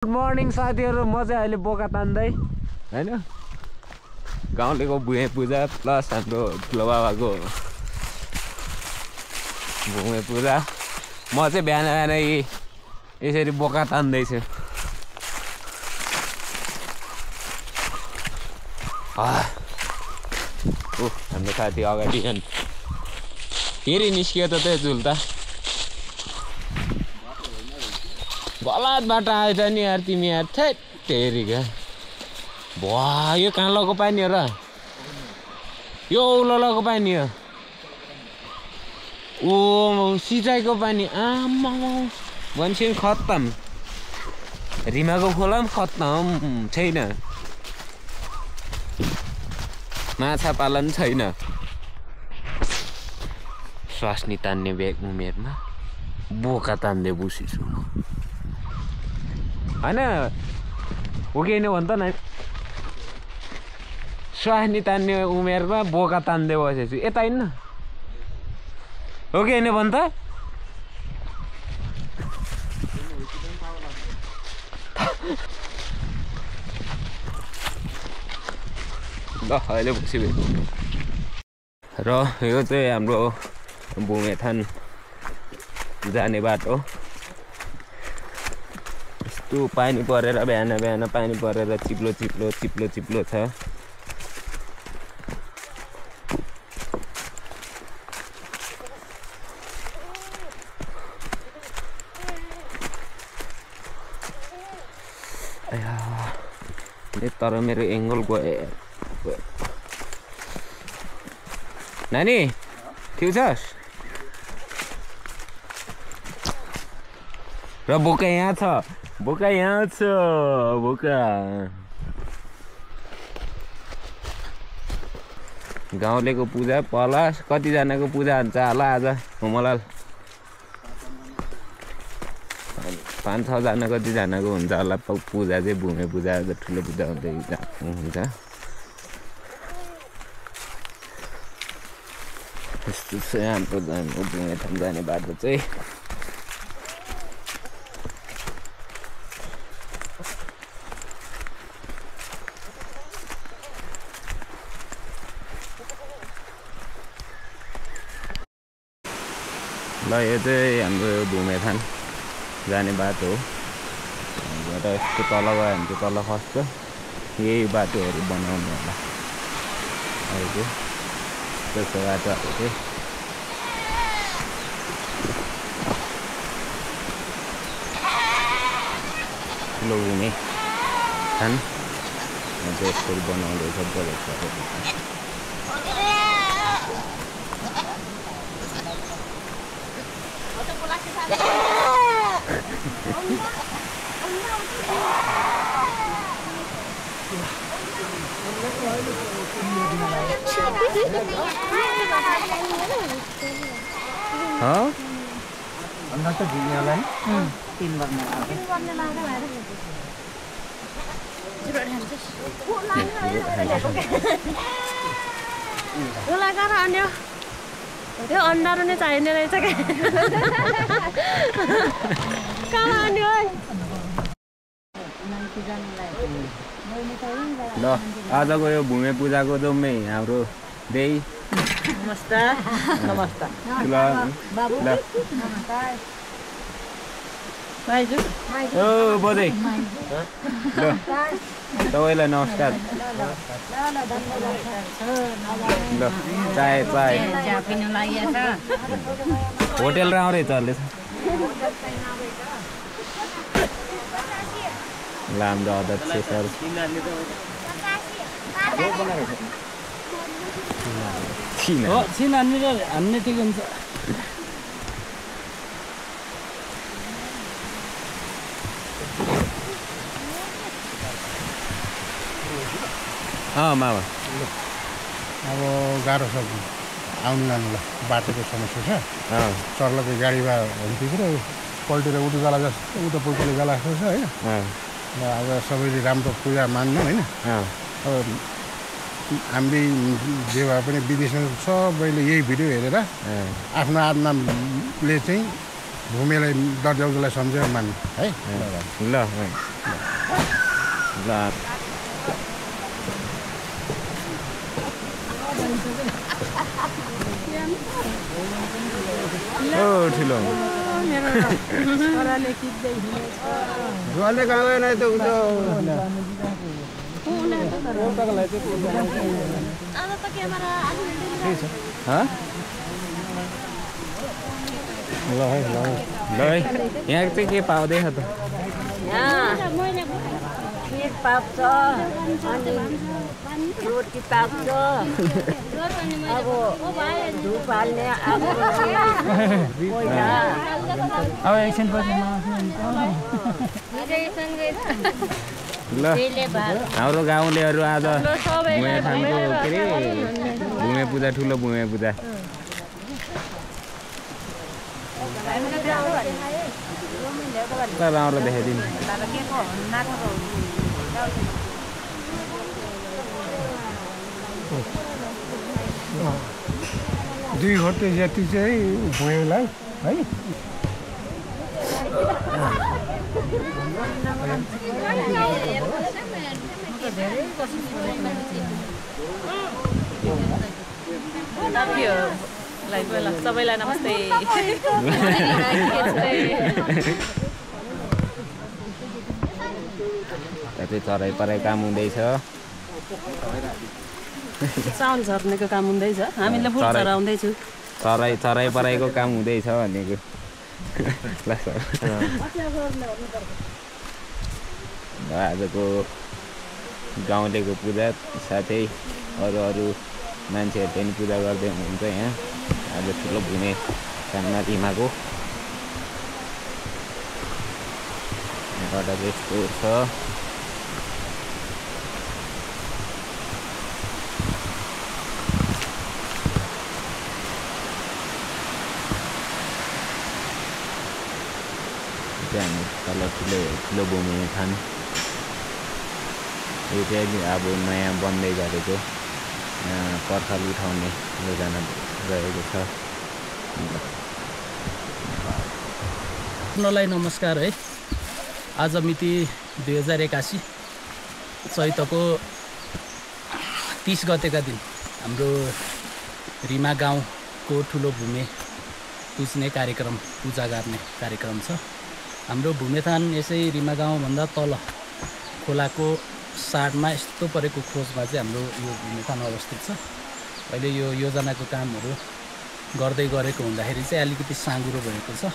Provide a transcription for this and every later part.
good morning साथीहरु म चाहिँ अहिले बोका तान्दै हैन गाउँलेको भुइँ पूजा प्लस हाम्रो ठुलो बाबाको भुइँ पूजा म चाहिँ बिहान बिहानै यसरी बोका तान्दै छु हाम्रो साथी अगाडि छन् फेरि निस्कियो त त्यो झुल्ता गलत बाटो आएछ नि यार तिमी यार थैट तेरिका भा यो कहाँ लगेको पानी हो र यो औलोको पानी हो ओ सिँचाइको पानी आमा मान्छे खत्तम रिमाको खोला पनि खत्तम छैन माछा पालन छैन स्वास्नी तान्ने उमेरमा बोका तान्दै बसिछु हैन हो कि होइन भन् त न स्वास्नी तान्ने उमेरमा बोका तान्दै बसेछु यता हिँड्न हो कि होइन भन् त ल अहिले बस्यो र यो चाहिँ हाम्रो भूमेथान जाने बाटो यस्तो पानी परेर बिहान बिहान पानी परेर चिप्लो छ तर मेरो एङ्गल गयो नानी ठिक छस् र बोका यहाँ छ बोका गाउँलेको पूजा पलास कतिजनाको पूजा हुन्छ होला आज मोमलाल 5-6 जना कतिजनाको हुन्छ होला पूजा चाहिँ भूमि पूजा ठुलो पूजा हुँदै हुन्छ यस्तो चाहिँ हाम्रो भूमिथान जाने बाटो चाहिँ ल यो चाहिँ हाम्रो भूमिथान जाने बाटो हो यहाँबाट यस्तो तल गयो भने चाहिँ तल खस्छ यही बाटोहरू बनाउनु होला अहिले त्यस्तो बाटोहरू चाहिँ ठुलो भूमिथान यसरी बनाउँदैछ बोलेको अंदर तो घूमने वाला है 3 बार में त्यो अन्डारो नै चाहिने रहेछ के कहाँ आउने हो ल आजको यो भूमि पूजाको जम्मै हाम्रो देई नमस्कार ल बाबु ल नमस्कार भाइजू ओ बोजै ल तपाईलाई नमस्कार ल चाय पिनु लागेछ होटल राम्रै चल्दैछ ल हाम्रो अध्यक्ष सर छिन हान्ने ठिक हुन्छ मामा अब गाह्रो छ आउनु जानुलाई बाटोको समस्या छ चर्लको गाडीमा हुन्थ्यो र पल्टेर उठो जाला जस्तो उता पुल्टोले जाला जस्तो छ होइन अब सबैले राम्रो पूजा मान्नु होइन अब हामी जे भए पनि विदेशमा सबैले यही भिडियो हेरेर आफ्नो आत्माले चाहिँ भूमिलाई दर्जाउलाई सम्झेर मान्नु है ल ल ओ ठुलो जुवाले कहाँ गएन त उता ल है यहाँ चाहिँ के पाउँदैछ त खिर पाक्छ अनि रोटी पाक्छ अब धुप हाल्ने अब एकछिन पछि ल हाम्रो गाउँलेहरू आज भूमेथानको के अरे भूमे पूजा ठुलो भूमे पूजा राम्रो देखाइदिनु दुई घटे जति चाहिँ भुइँलाई है सबैलाई नमस्ते चाहिँ चराइ पराइ काम हुँदैछ साउन झर्नेको काम हुँदैछ हामीले फुल चराउँदैछु चराइ पराइको काम हुँदैछ भनेको आजको गाउँलेको पूजा साथै अरू मान्छेहरू पनि पूजा गर्दै हुनुहुन्छ यहाँ आज ठुलो भूमे थानमा तिमाको यहाँबाट यस्तो छ हामी तल ठुलो भूमि थान यो चाहिँ अब नयाँ बन्दै गरेको पर्खाल उठाउने योजना रहेको छ आपलाई नमस्कार है आज मिति 2081 चैतको 30 गतेका दिन हाम्रो रिमा गाउँको ठुलो भूमे पुज्ने कार्यक्रम पूजा गर्ने कार्यक्रम छ हाम्रो भूमेथान यसै रिमा गाउँभन्दा तल खोलाको साडमा यस्तो परेको खोजमा चाहिँ हाम्रो यो भूमेथान अवस्थित छ अहिले यो योजनाको कामहरू गर्दै गरेको हुँदाखेरि चाहिँ अलिकति साँगुरो भएको छ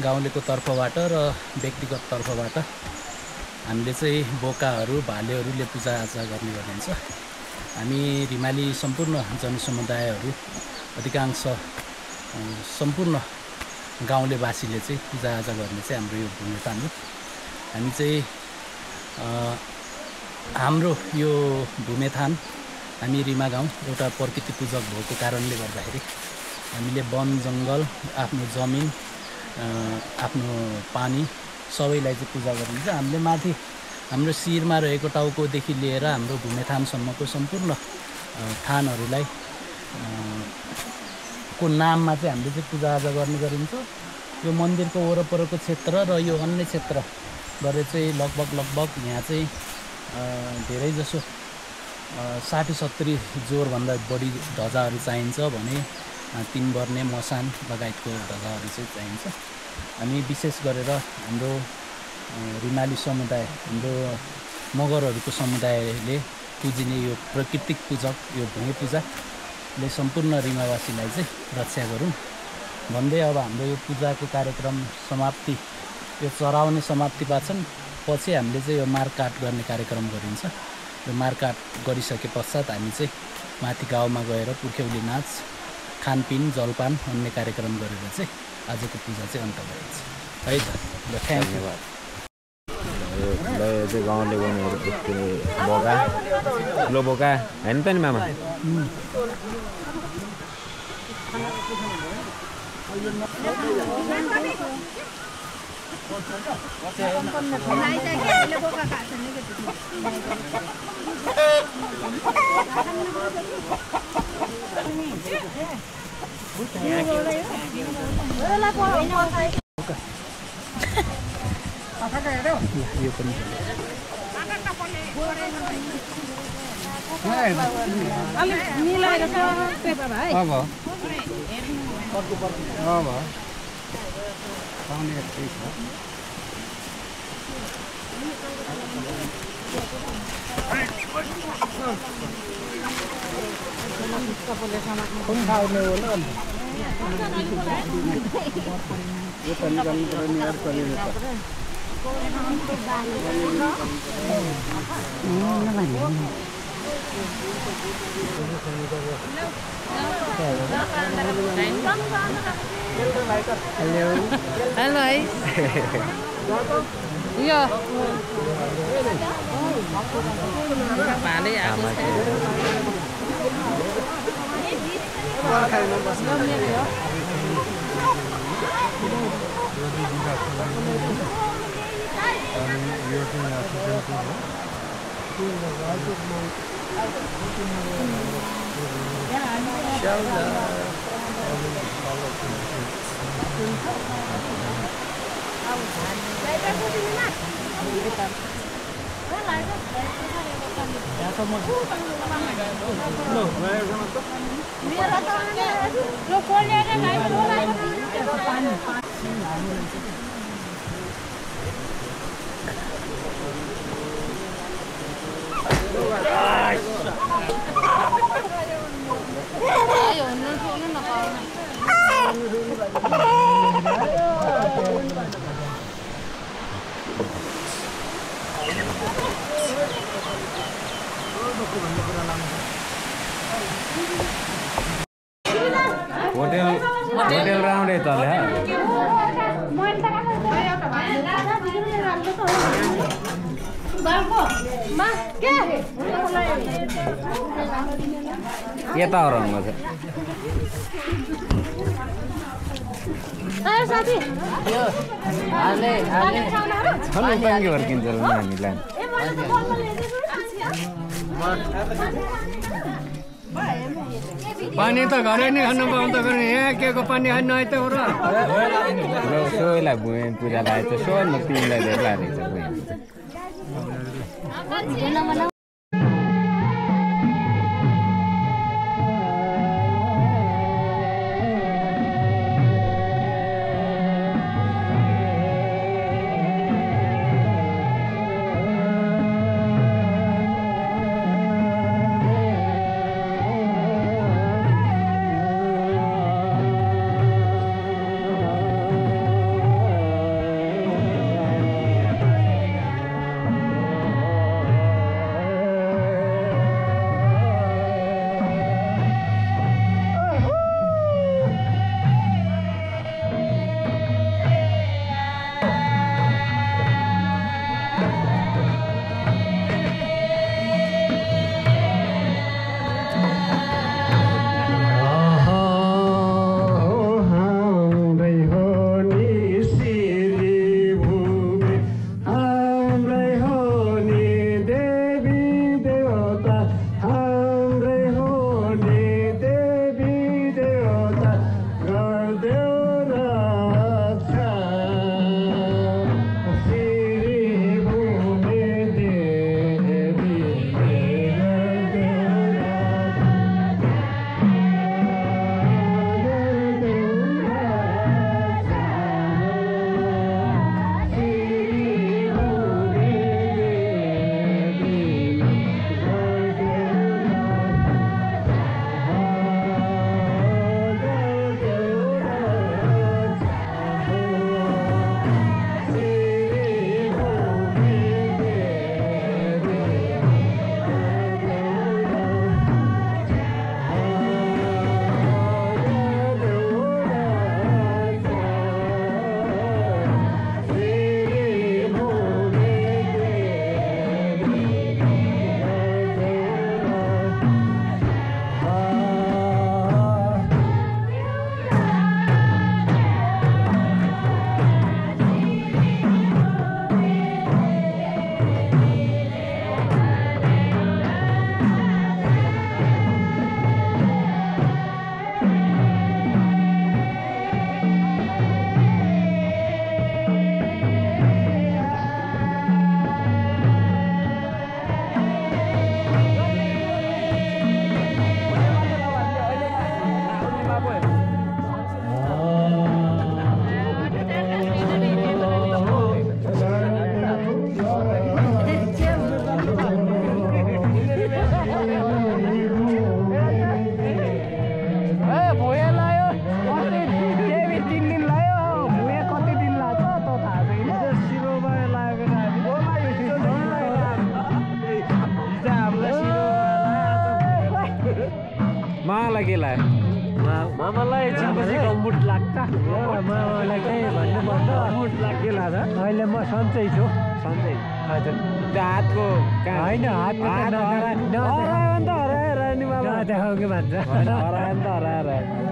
गाउँलेको तर्फबाट र व्यक्तिगत तर्फबाट हामीले चाहिँ बोकाहरू भालेहरूले पूजाआजा गर्ने गरिन्छ हामी रिमाली सम्पूर्ण जनसमुदायहरू अधिकांश सम्पूर्ण गाउँलेवासीले चाहिँ पूजाआजा गर्ने चाहिँ हाम्रो यो भूमेथान हो हामी चाहिँ हाम्रो यो भूमेथान हामी रिमा गाउँ एउटा प्रकृति पूजक भएको कारणले गर्दाखेरि हामीले वन जङ्गल आफ्नो जमिन आफ्नो पानी सबैलाई चाहिँ पूजा गरिन्छ हामीले माथि हाम्रो शिरमा रहेको टाउकोदेखि लिएर हाम्रो भूमेथानसम्मको सम्पूर्ण थानहरूलाई को नाममा चाहिँ हामीले चाहिँ पूजाआजा गर्ने गरिन्छ यो मन्दिरको वरपरको क्षेत्र र यो अन्य क्षेत्र गरेर चाहिँ लगभग यहाँ चाहिँ धेरै जसो 60-70 जोरभन्दा बढी ध्वजाहरू चाहिन्छ भने 3 वर्णे मसान लगायतको ध्वजाहरू चाहिँ चाहिन्छ हामी विशेष गरेर हाम्रो रिमाली समुदाय हाम्रो मगरहरूको समुदायले पुजिने यो प्राकृतिक पूजक यो भूमि पूजाले सम्पूर्ण रिमावासीलाई चाहिँ रक्षा गरौँ भन्दै अब हाम्रो यो पूजाको कार्यक्रम समाप्ति यो चराउने समाप्ति पाछन् पछि हामीले चाहिँ यो मारकाट गर्ने कार्यक्रम गरिन्छ यो मारकाट गरिसके पश्चात हामी चाहिँ माथि गाउँमा गएर पुर्ख्यौली नाच खानपिन जलपान अन्य कार्यक्रम गरेर चाहिँ आजको पूजा चाहिँ अन्त गरिन्छ है त ल धन्यवाद यो चाहिँ गाउँले गाउनेहरू बोका ठुलो बोका होइन त नि मामा यो पनि कुन खाउने हो ल यो त निकाल्नु पर्यो नि यार कहिले हेलो है यो भाले आएको होटेल राउन्डै तले यता हराउनु छ साथी के वर्किन्छ हामीलाई पानी त घरै नै खानु पाउँदा यहाँ के को पानी खानु आइ त हो र सोहीलाई पूजा लागेको छ सोहीमा तिमीलाई धेरै लागेको छ मामालाई के लाग्यो मामालाई एकछिनपछि गम्बुट लाग्छ मामालाई चाहिँ भन्नुपर्दा गम्बुट के लाग्छ अहिले म सन्चै छु सन्चै हजुर त्यो हातको होइन हातको नदेखाउ कि भन्छ हरायो नि त हराएर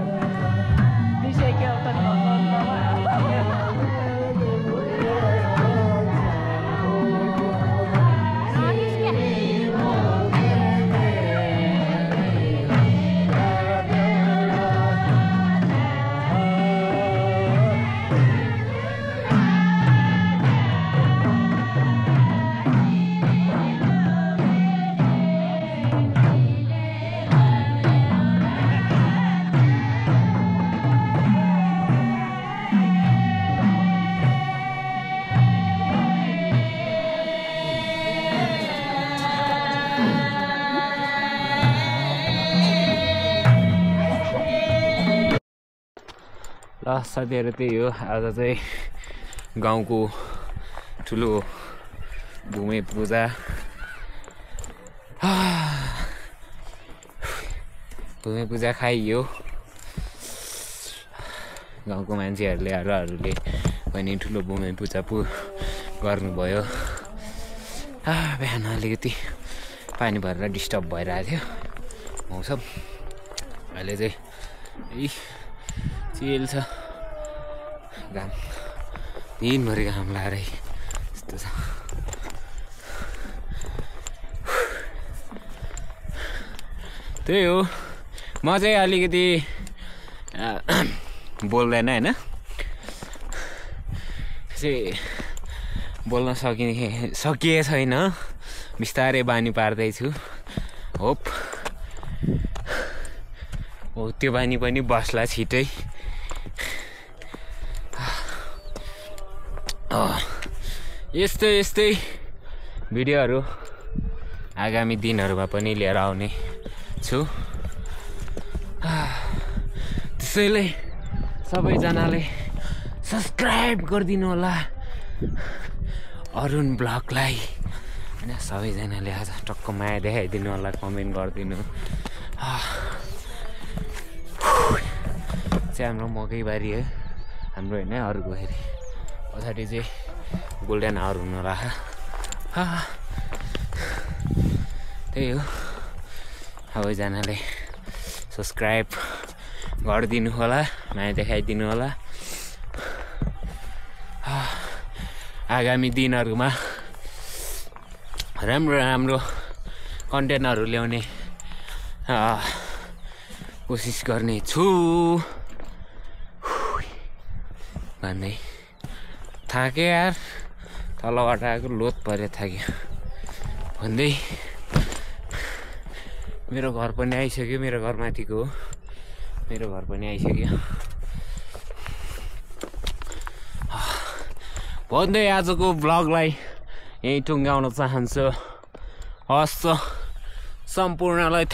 ल साथीहरू त्यही हो आज चाहिँ गाउँको ठुलो भूमि पूजा भूमि पूजा खाइयो गाउँको मान्छेहरूले अरूहरूले पनि ठुलो भूमि पूजा गर्नुभयो बिहान अलिकति पानी भरेर डिस्टर्ब भइरहेको थियो मौसम अहिले चाहिँ चिल छ घाम दिनभरि घाम लाएर यस्तो छ त्यही हो म चाहिँ अलिकति बोल्दैन होइन चाहिँ बोल्न सकिए छैन बिस्तारै बानी पार्दैछु होप हो त्यो बानी पनि बस्ला छिटै यस्तै भिडियोहरू आगामी दिनहरूमा पनि लिएर आउने छु त्यसैले सबैजनाले सब्सक्राइब गरिदिनु होला अरुण ब्लगलाई होइन सबैजनाले आज टक्क माया देखाइदिनु होला कमेन्ट गरिदिनु चाहिँ हाम्रो मकैबारी है हाम्रो होइन अरूको हेरी पछाडि चाहिँ गोल्डन आवर हुन राख त्यही हो सबैजनाले सब्सक्राइब गरिदिनु होला माया देखाइदिनु होला आगामी दिनहरूमा राम्रो कन्टेन्टहरू ल्याउने कोसिस गर्ने छु भन्दै थाके यार तलबाट आएको लोत पऱ्यो थाक्यो भन्दै मेरो घर पनि आइसक्यो मेरो घर माथिको हो मेरो घर पनि आइसक्यो भन्दै आजको ब्लगलाई यहीँ टुङ्गाउन चाहन्छु हस् सम्पूर्णलाई